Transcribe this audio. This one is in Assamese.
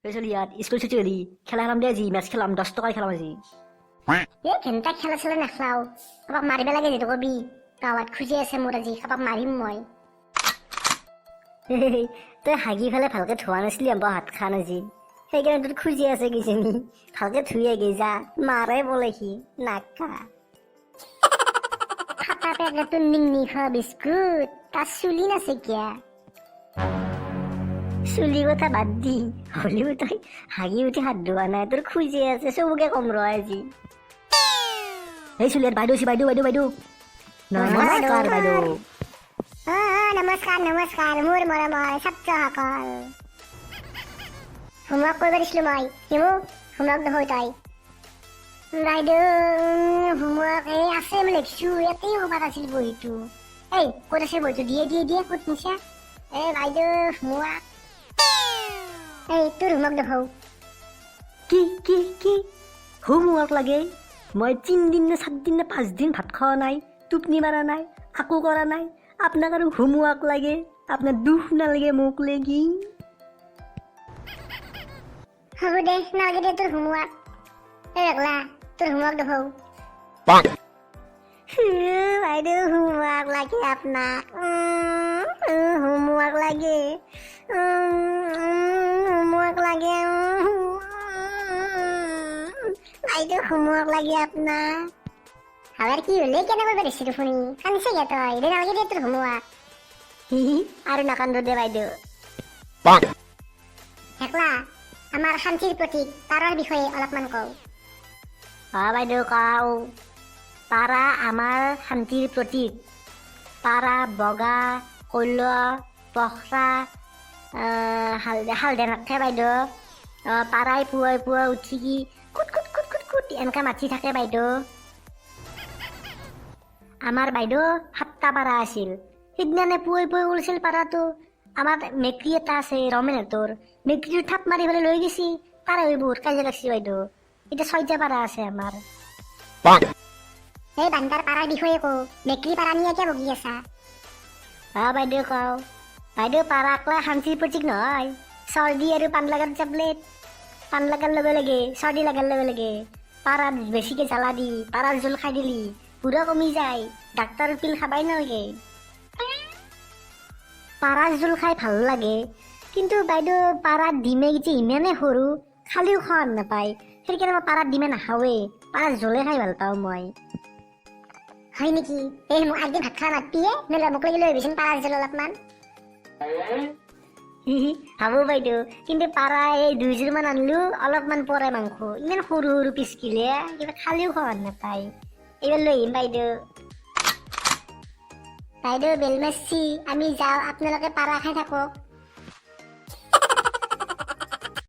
এই চলি ইয়াত স্কুল ছুটি হলি খেলা খেলাম দে আজি, মেচ খেলাম, 10 টকাই খেলাম আজি। এই ঘেণ্টা খেলা চেলা নাখলাও। কাৰোবাক মাৰিব লাগে যিটো কবি। গাঁৱত খুজি আছে মোৰ, আজি কাৰোবাক মাৰিম মই। তই হাগি পেলাই ভালকে ধোৱা নাছিলি আম্বা হাত খান আজি, সেইকাৰণে তোৰ খুজি আছে কিজানি। ভালকে ধুই আগে যা, মাৰে বোলে সি নাকা। ফাটা পেকেটটো নিংনি খোৱা বিস্কুট, তাৰ চুলি নাছে কিয়া? চুলি কথা বাদ দি, হ'লেও তই হাগি উঠি হাত ধোৱা নাই, তোৰ খুজি আছে। চবকে কম ৰ আজি। এই চুলিয়াত বাইদেউ আছে, বাইদেউ, বাইদেউ, বাইদেউ, নমস্কাৰ বাইদেউ। অ, নমস্কাৰ নমস্কাৰ, মোৰ মৰমৰ ছাত্ৰসকল। হোমৱৰ্ক কৰিব দিছিলো মই। হিমু, হোমৱৰ্ক নহয় তই। বাইদেউ, হোমৱৰ্ক এই আছে, মই লিখিছো। ইয়াতেই ক'ৰবাত আছিল বহীটো। এই ক'ত আছে বহীটো? দিয়ে দিয়ে দিয়ে, ক'ত নিছা? এই বাইদেউ, হোমৱৰ্ক। এই তোৰ হোমৱৰ্ক দেখো। কি কি কি হোমৱৰ্ক লাগে? মই 3 দিন নে 4 দিন নে 5 দিন ভাত খোৱা নাই, টোপনি মাৰা নাই, একো কৰা নাই, আপোনাক আৰু হোমৱৰ্ক লাগে? আপোনাৰ দুখ নালাগে মোক লাগি? হ'ব দে, নালাগে দে তোৰ হোমৱৰ্ক। এই একলা, তোৰ হোমৱৰ্ক দেখো। বাইদেউ, হোমৱৰ্ক লাগে আপোনাক? হোমৱৰ্ক লাগে, হোমৱৰ্ক লাগে। বাইদেউ, হোমৱৰ্ক লাগে আপোনাক? আবাৰ কি হ'লে? কেনেকৈ পাৰিছি দেখোন, কান্দিছে কিয় তই? দে, নালাগে দে তোৰ হোমৱৰ্ক। আৰু নাকান্দো দে বাইদেউ। হেকলা, আমাৰ শান্তিৰ প্ৰতীক পাৰৰ বিষয়ে অলপমান কওঁ। অ বাইদেউ, কওঁ। পাৰা আমাৰ শান্তিৰ প্ৰতীক। পাৰা বগা, কলা, পখৰা, হালধীয়া নাথাকে বাইদেউ। পাৰাই পুৱাই পুৱাই উঠি কি কুট কুট কুট কুট কুট এনেকৈ মাতি থাকে বাইদেউ। আমাৰ বাইদেউ 7টা পাৰা আছিল। সিদিনানে পুৱাই পুৱাই ওলাইছিল পাৰাটো। আমাৰ মেকৰী এটা আছে ৰমেনহঁতৰ, মেকৰীটো থাপ মাৰি পেলাই লৈ গৈছি। তাৰে হৈ বহুত কাজিয়া লাগছি বাইদেউ। এতিয়া 6টা পাৰা আছে আমাৰ। এই বান্দাৰ পাৰাৰ বিষয়ে কওঁ, মেকৰী পাৰা নিয়ে কিয় বকি আছা? অ বাইদেউ, কওঁ বাইদেউ। পাৰাকলা শান্তিৰ প্ৰতীক নহয়, চৰ্দি আৰু পাণ লগাৰ টেবলেট। পাণ লগাৰ লগে লগে, চৰ্দি লগাৰ লগে লগে পাৰাত বেছিকে জ্বালা দি পাৰাৰ জোল খাই দিলি পুৰা কমি যায়, ডাক্তৰৰ পিল খাবাই নালাগে। পাৰাৰ জোল খাই ভাল লাগে, কিন্তু বাইদেউ পাৰাৰ ডিমেকেইটা ইমানেই সৰু, খালেও সোৱাদ নাপায়। সেইকাৰণে মই পাৰাৰ ডিমে নাখাওঁৱেই, পাৰাৰ জোলে খাই ভাল পাওঁ মই। হয় নেকি? এই মোক একদিন ভাত খাব মাতিয়ে নহ'লে মোক লাগি লৈ আহিবিচোন পাৰাৰ জোল অলপমান। ভাবো বাইদেউ, কিন্তু পাৰা এই দুইযোৰমান আনিলো, অলপমান পৰে মাংস, ইমান সৰু সৰু পিচকিলে কিবা খালেও সোৱাদ নাপায়। এইবাৰ লৈ আহিম বাইদেউ। বাইদেউ, বেল মাৰছি, আমি যাওঁ, আপোনালোকে পাৰা খাই থাকক।